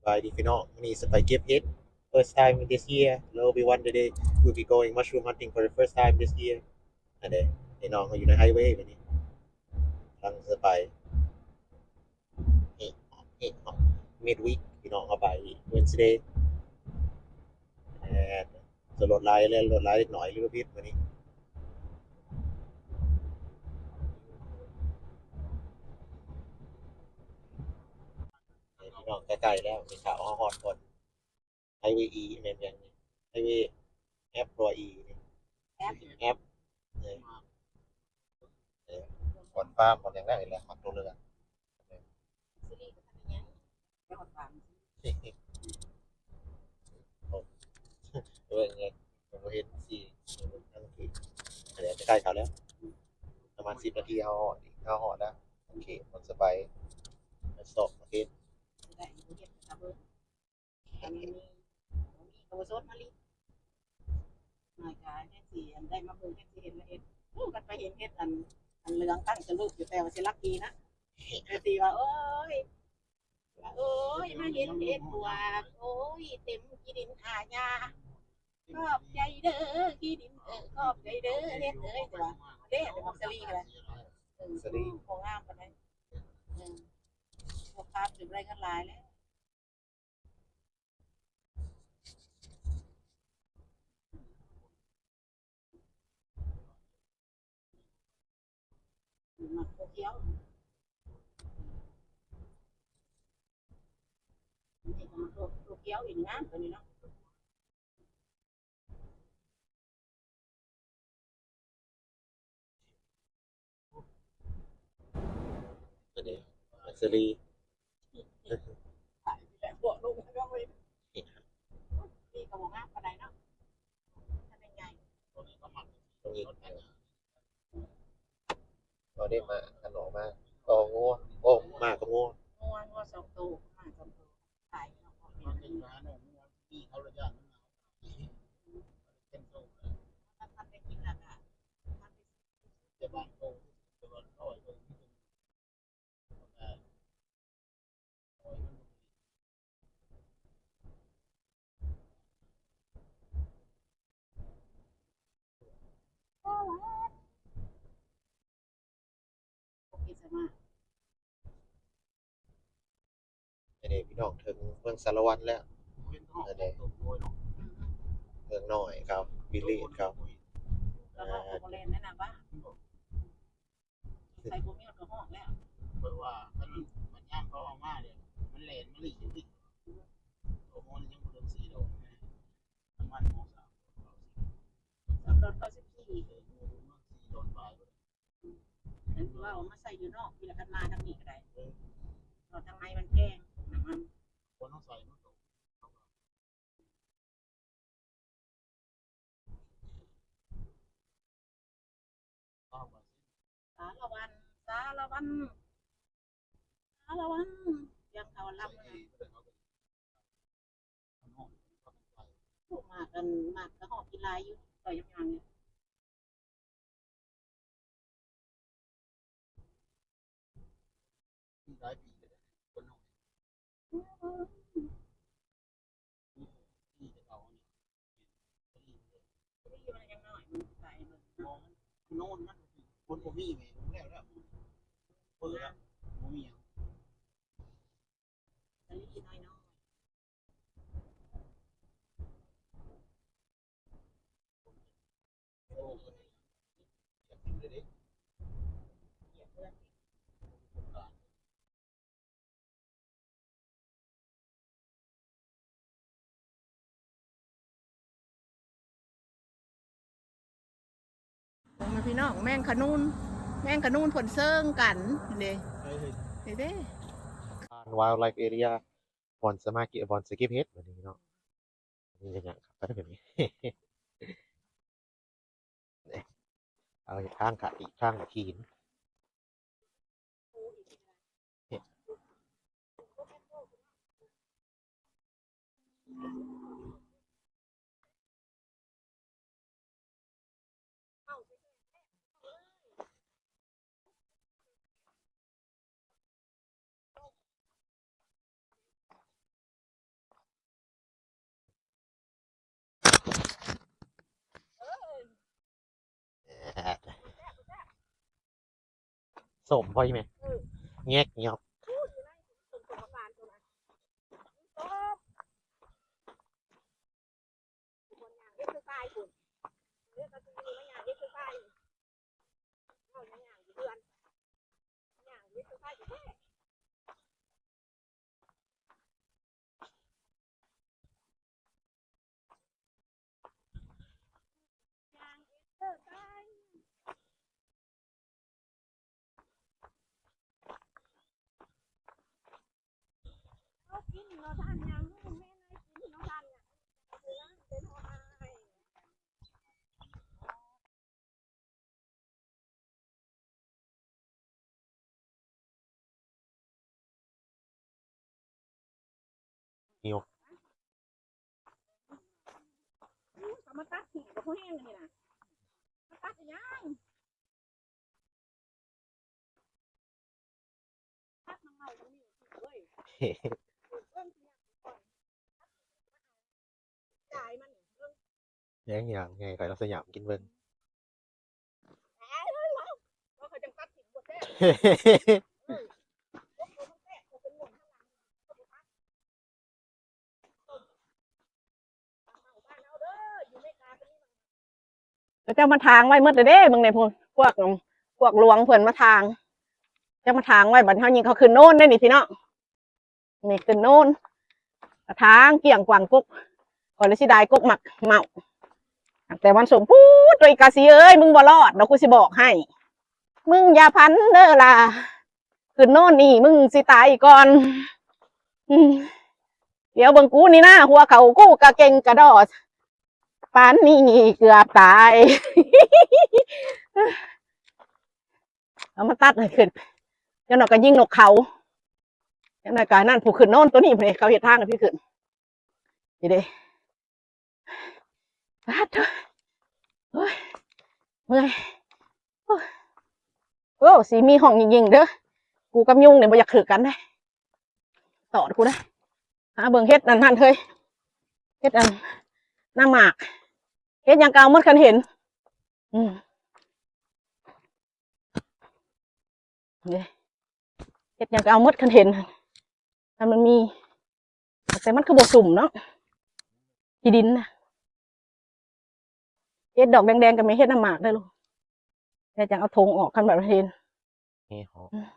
ບາຍດີພີ່ນ້ອງ ມື້ນີ້ຊິໄປເກັບເຫັດ first time this year. Hello everyone, today we'll be going mushroom hunting for the first time this year. ອັນເດ ພີ່ນ້ອງເຮົາຢູ່ໃນໄຮເວບາດນີ້ ກຳລັງຊິໄປ Midweek ພີ່ນ້ອງ ເຮົາໄປ Wednesday. ແມ່ນ ຈະລົດຫຼາຍແລ້ວ ລົດຫຼາຍເລັກນ້ອຍ ຫຼືວ່າຜິດມື້ນີ້ ພີ່ນ້ອງ ໃກ້ໆແລ້ວ ນີ້ເຂົ້າເຮົາຮອດກ່ອນ ໄຮເວອີ ແມ່ນຫຍັງນີ້ ໄຮເວແອັບ ຫຼືວ່າອີນີ້ ແອັບ ແອັບ ເອີ ເອີ ບ່ອນຟາມ ບ່ອນຫຍັງໄດ້ແຫຼະ ມັກຕົວເລືອກ ເບິ່ງເບິ່ງ ບໍ່ເຫັນສີ ອັນນີ້ໃກ້ເຂົ້າແລ້ວ ປະມານສິບນາທີ ເຮົາຮອດ ເຮົາຮອດແລ້ວ ໂອເຄ ມັນສະບາຍ ຊອກເຫັດ ໄດ້ບໍ່ເຫັນ ຖ້າເບິ່ງ ອັນນີ້ ບໍ່ມີ ກະບໍ່ສົດມາລິ ໜ້ອຍກາແຮງຊິ ອັນ ໄດ້ມາເບິ່ງແຮງຊິເຫັນລະເອັດ ໂອ້ ຄັນໄປເຫັນເຫັດ ອັນ ອັນເຫຼືອງຕັ້ງຈະລຸກຢູ່ ແຕ່ວ່າຊິລັກດີນະ ແຕ່ຊິວ່າ ໂອ້ຍ ໂອ້ຍ ມາເຫັນເຫັດບວກ ໂອ້ຍ ເຕັມຂີ້ດິນຂ້າຫຍ້າ ຂອບໃຈເດີຂີ້ດິນເອີຍ ຂອບໃຈເດີເຫັດເອີຍ ແຕ່ວ່າເດ້ ແຕ່ບັກສະລີກໍໄດ້ ເອີ ສະລີ ບໍ່ງາມປານໃດ ເອີ ບໍ່ຂາດ ເປັນໄດ້ເງິນຫຼາຍແລ້ວ. ໝາກໂຕຂຽວ ນີ້ກໍໝາກໂຕຂຽວອີກງາມກວ່ານີ້ເນາະ. ອັນນີ້ ອັນສາລີ ນີ້ກໍບໍ່ງາມປານໃດເນາະ ຄັນໃຫຍ່ ຕົວນີ້ ຕົວນີ້ ກໍໄດ້ມາ ອັນອອກມາຕໍ່ງົວ ໂອ້ ໝາກັບງົວ ງົວ ງົວສອງໂຕ ໝາສອງໂຕ ຂາຍເນາະ ມັນເປັນໝານ້ອງງົວ ທີ່ເຂົາລະຢ້ານມັນເອົາ ເປັນໂຕ ມັນ ມັນໄປກິນລະກະ ມັນໄປ ແຕ່ບາງໂຕ ແຕ່ວ່າຮ້ອຍໂຕ ໂອເຄ ສະມາ ອັນນີ້ພີ່ນ້ອງເຖິງເມືອງສາລະວັນແລ້ວ ອັນນີ້ເມືອງນ້ອຍເຂົາ ວິລເລດເຂົາ ແມ່ນ ໄປບໍ່ມີຮອດກະຮອກແລ້ວ ເພາະວ່າຄັນມັນຍາມເຂົາເອົາມາເດ ມັນແລ່ນມາລີ້ຢູ່ ໂຕມັນຍັງບໍ່ເຖິງສີ່ດອກ ປະມານ ສາມດອນເກົ້າສິບສີ່ ເອີ ເມືອງສີ່ດອນປາຍ ເຫັນວ່າເອົາມາໃສ່ຢູ່ນອກ ທີ່ລະກັນມາທາງນີ້ກໍໄດ້ ເອີ ເພາະທາງໃນມັນແພງ ນ້ຳມັນ ບໍ່ຕ້ອງໃສ່ມັນໂຕ ສາລະວັນ ສາລະວັນ ສາລະວັນ ສຽງເຂົາລຳ ໝາກອັນ ໝາກກະຮອກກິນຫຼາຍຢູ່ ເຂົາຍັງຍັງຢູ່. ຫຼາຍປີແລ້ວ ຄົນນ້ອຍ ປີແຕ່ເກົ່ານີ້ ປີມັນຍັງນ້ອຍ ມັນໄກ ມັນໂນນ ມັນ ຄົນບໍ່ມີແມ່ ແລ້ວ ແລ້ວ ເປີດແລ້ວ ບໍ່ມີຫຍັງ. ເບິ່ງແມ່ພີ່ນ້ອງ ແມງຂະນູນ ແມງຂະນູນເພິ່ນເຊີງກັນເດ້ ເດ້ Wildlife Area ບ່ອນສະມາເກັບ ບ່ອນສະເກັບເຫັດ ບັດນີ້ເນາະ ມີຫຍັງຄັກກັນແບບນີ້ ເອົາທາງຂະ ອີກທາງຂະຫີນ. ເ ສົ້ມບໍ່ອີ່ແມ່? ເອີ ແງກຫຍອກ. ຫິວ. ເຂົາມາຕັດຖິ້ມກໍພໍແຮງອັນນີ້ນະ ມາຕັດອີຫຍັງ? ຕັດມາເອົາຕົງນີ້ເວີຍ ເບິ່ງຊິຫຍັງກ່ອນ ຢາຍມັນເບິ່ງ. ຍັງຫຍັງ ໃຫ້ຂ້ອຍລອງສະຫຍາມກິນເບິ່ງ. ເຂົາເຈົ້າມາຖາງໄວ້ໝົດແລ້ວເດ້ ເບິ່ງແດ່ພຸ້ນ ພວກ ພວກຫຼວງເພິ່ນມາຖາງ ເຈົ້າມາຖາງໄວ້ ບັດເຮົາຍິງເຂົາຂຶ້ນໂນນເດ້ນີ້ພີ່ນ້ອງ. ນີ້ຂຶ້ນໂນນ ກະຖາງກ້ຽງກວ້າງກົກ ຂ້ອຍລະເສຍດາຍກົກໝາກເມົາ ແຕ່ມັນສົມ ປູດ ໂຕອີກາຊີເອີຍ ມຶງບໍ່ລອດດອກ ກູຊິບອກໃຫ້ ມຶງຢ່າຝັນເດີລະ ຂຶ້ນໂນນນີ້ມຶງຊິຕາຍກ່ອນ ອືມ ດຽວເບິ່ງກູນີ້ນາ ຫົວເຂົ່າກູກະເກັ່ງກະດໍ້ ປານນີ້ເກືອບຕາຍ. ເອົາມາຕັດໃຫ້ຂຶ້ນ ຈັກໜ້ອຍກໍຍິງນົກເຂົາ ຈັກໜ້ອຍກໍນັ້ນ ຜູ້ຂຶ້ນໂນນໂຕນີ້ ເຂົາເຮັດທາງໃຫ້ພີ່ຂຶ້ນ ນີ້ເດ້ ປາດໂທ້ ໂອ້ຍ ເມື່ອຍ ໂອ້ຍ ໂອ້ ຊິມີຮ້ອງຍິງໆເດີ ກູກັບຍຸງນີ້ບໍ່ຢາກຖືກກັນເດ້ ຕອດກູເດ້ ຫາເບິ່ງເຫັດອັນນັ້ນເຮີ້ຍ ເຫັດອັນ ນ້ຳໝາກ ເຫັດຫຍັງກໍເອົາໝົດຄັນເຫັນ ອືມ ເດ້ ເຮັດຫຍັງກໍເອົາໝົດຄັນເຫັນ ຄັນມັນມີ ແຕ່ມັນຄືບໍ່ສຸ່ມເນາະ ຂີ້ດິນນະ ເຮັດດອກແດງໆກໍແມ່ນເຮັດນ້ຳໝາກເດີລູກ ແຕ່ຈັ່ງເອົາຖົງອອກ ຄັນແບບເຫັນ ເຫັດຫອມ ອືມ